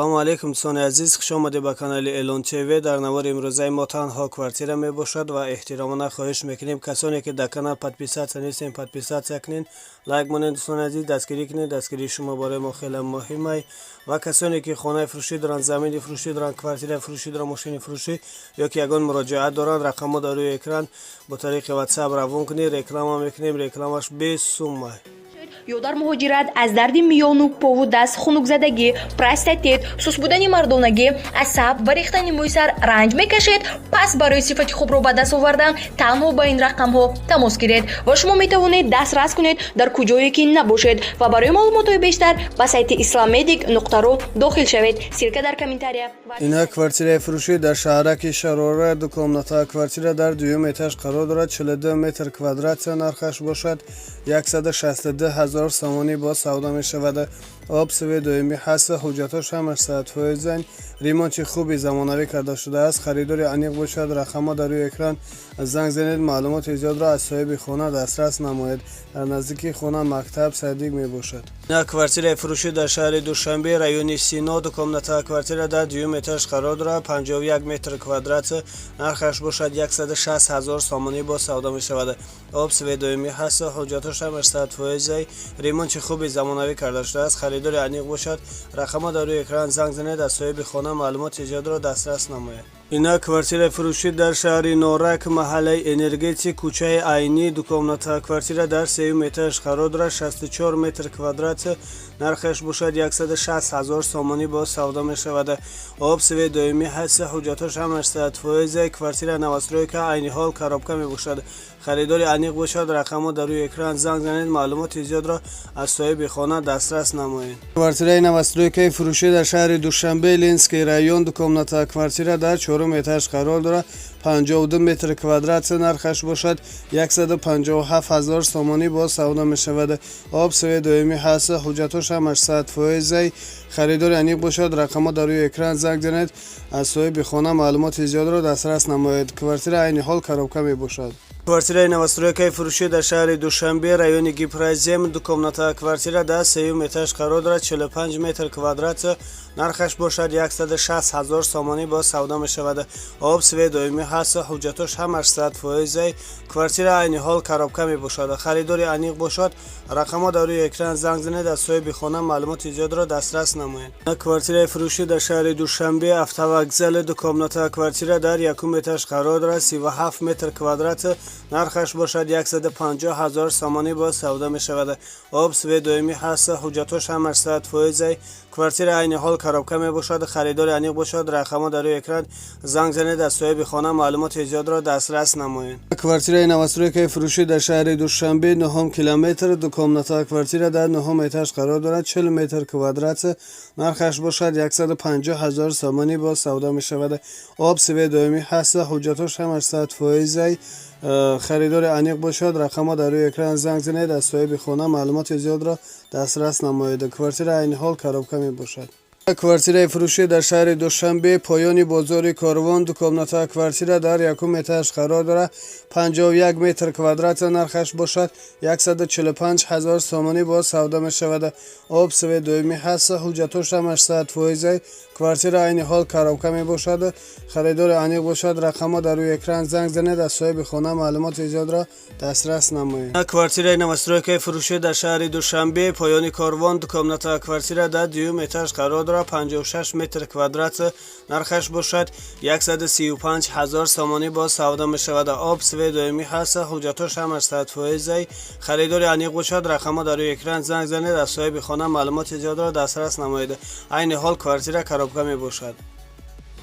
Салому алейкум, дӯстони азиз, хуш омадед ба канали Элон ТВ. Дар навори имрӯзаи мо танҳо квартира мебошад ва эҳтиромона хоҳиш мекунем, касоне ки дар канал подписаться нестем, подписаться кунед, лайк монед, дӯстони азиз, дастгирӣ кунед. Дастгирии шумо барои мо хеле муҳимай. Ва касоне ки хонаи фурӯшӣ доранд, замини фурӯшӣ доранд, квартираи фурӯшӣ доранд, мошини фурӯшӣ ё ки ягон муроҷиат доранд, рақамҳо дар рӯи экран, бо тариқи WhatsApp равон кунед, реклама мекунем, рекламаш бесуммай. Ё дар муҳоҷират аз дарди миёну пову даст, хунукзадагӣ, простатит, суст будани мардонагӣ, асаб ва рехтани мӯи сар ранҷ мекашед, пас барои сифати хубро ба даст овардан танҳо ба ин рақамҳо тамос гиред ва шумо метавонед дастрас кунед, дар куҷое ки набошед. Ва барои маълумотҳои бештар ба сайти islamedic.ru дохил шавед, ссылка дар комментария. Ина квартираи фурӯшӣ дар шаҳраки Шарора, ду комната квартира дар дуюм этаж қарор дорад, 42 метр квадрат, нархаш бошад 162 ҳазор сомонӣ боз савдо мешавад. Об, свет доимӣ ҳаст, ҳуҷҷатҳош ҳамаш 100%, ремонти хуби замонавӣ карда шудааст. Харидори аниқ бошад, рақамҳо дар рӯи экран, занг занед, маълумоти зиёдро аз соҳиби хона дастрас намоед. Дар наздикии хона мактаб, садик мебошад. Ина квартираи фурӯшӣ дар шаҳри Душанбе, райони Сино, ду комната квартира дар дуюм этаж қарор дорад, 51 метр квадрат, нархаш бошад 160 ҳазор сомонӣ боз савдо мешавад. Об, свет доимӣ ҳаст, ҳуҷҷатҳош ҳамаш 100%, ремонти хуби замонавӣ карда шудааст. Харидори аниқ бошад, рақамҳо дар рӯи экран, занг занед, аз соҳиби хона маълумоти зиёдро дастрас намоед. Ина квартираи фурӯшӣ дар шаҳри Норак, маҳаллаи Энергетик, кӯчаи Айнӣ, ду комната квартира дар сеюм этаж қарор дорад, 64 метр квадрат, нархаш бошад 160 ҳазор сомонӣ боз савдо мешавад. Об, свет доимӣ ҳаст, ҳуҷҷатҳош ҳамаш 100%, квартира новостройка, айни ҳол коробка мебошад. Харидори аниқ бошад, рақамҳо дар рӯи экран, занг занед, маълумоти зиёдро аз соҳиби хона дастрас намоед. Квартираи новостройкаи фурӯшӣ дар шаҳри Душанбе, Ленинский район, ду комната квартира дар чорум этаж қарор дорад, 52 метр квадрат, нархаш бошад 157 ҳазор сомонӣ боз савдо мешавад. Об, свет доимӣ ҳаст, ҳуҷҷатҳош ҳамаш 100%. Харидори аниқ бошад, рақамҳо дар рӯи экран, занг занед, аз соҳиби хона маълумоти зиёдро дастрас намоед. Квартира айни ҳол коробка мебошад. Квартираи новостройкаи фурӯшӣ дар шаҳри Душанбе, райони Гипрозем, ду комната квартира дар сеюм этаж қарор дорад, 45 метр квадрат, нархаш бошад 160 ҳазор сомонӣ боз савдо мешавад. Об, свет доимӣ ҳаст, ҳуҷҷатҳош ҳамаш 100%, квартира айни ҳол коробка мебошад. Харидори аниқ бошад, рақамҳо дар рӯи экран, занг занед, аз соҳиби хона маълумоти зиёдро дастрас намоед. Квартираи фурӯшӣ дар шаҳри Душанбе, автовокзал, ду комната квартира дар якум этаж қарор дорад, 37 метр квадрат, нархаш бошад 150 ҳазор сомонӣ боз савдо мешавад. Об, свет доимӣ ҳаст, ҳуҷҷатҳош ҳамаш 100%, квартира айни ҳол коробка мебошад. Харидори аниқ бошад, рақамҳо дар рӯи экран, занг занед, аз соҳиби хона маълумоти зиёдро дастрас намоед. Квартираи новостройкаи фурӯшӣ дар шаҳри Душанбе, нуҳум километр, ду комната квартира дар нуҳум этаж қарор дорад, 40 метр квадрат, нархаш бошад 150 ҳазор сомонӣ боз савдо мешавад. Об, свет доимӣ ҳаст, ҳуҷҷатҳош ҳамаш 100%. Харидори аниқ бошад, рақамҳо дар рӯи экран, занг занед, аз соҳиби хона маълумоти зиёдро дастрас намоед. Квартира айни ҳол коробка мебошад. Квартираи фурӯшӣ дар шаҳри Душанбе, поёни бозори Корвон, ду комната квартира дар якум этаж қарор дорад, 51 метр квадрат, нархаш бошад 145 ҳазор сомонӣ боз савдо мешавад. Об, свет доимӣ ҳаст, ҳуҷҷатҳош ҳамаш 100%, квартира айни ҳол коробка мебошад. Харидори аниқ бошад, рақамҳо дар рӯи экран, занг занед, аз соҳиби хона маълумоти зиёдро дастрас намоед. Квартираи новостройкаи фурӯшӣ дар шаҳри Душанбе, поёни Корвон, ду комната квартира дар дуюм этаж қарор дорад, 56 метр квадрат, нархаш бошад 135 ҳазор сомонӣ боз савдо мешавад. Об, свет доимӣ ҳаст, ҳуҷҷатҳош ҳамаш 100%. Харидори аниқ бошад, рақамҳо дар рӯи экран, занг занед, аз соҳиби хона маълумоти зиёдро дастрас намоед. Айни ҳол квартира коробка мебошад.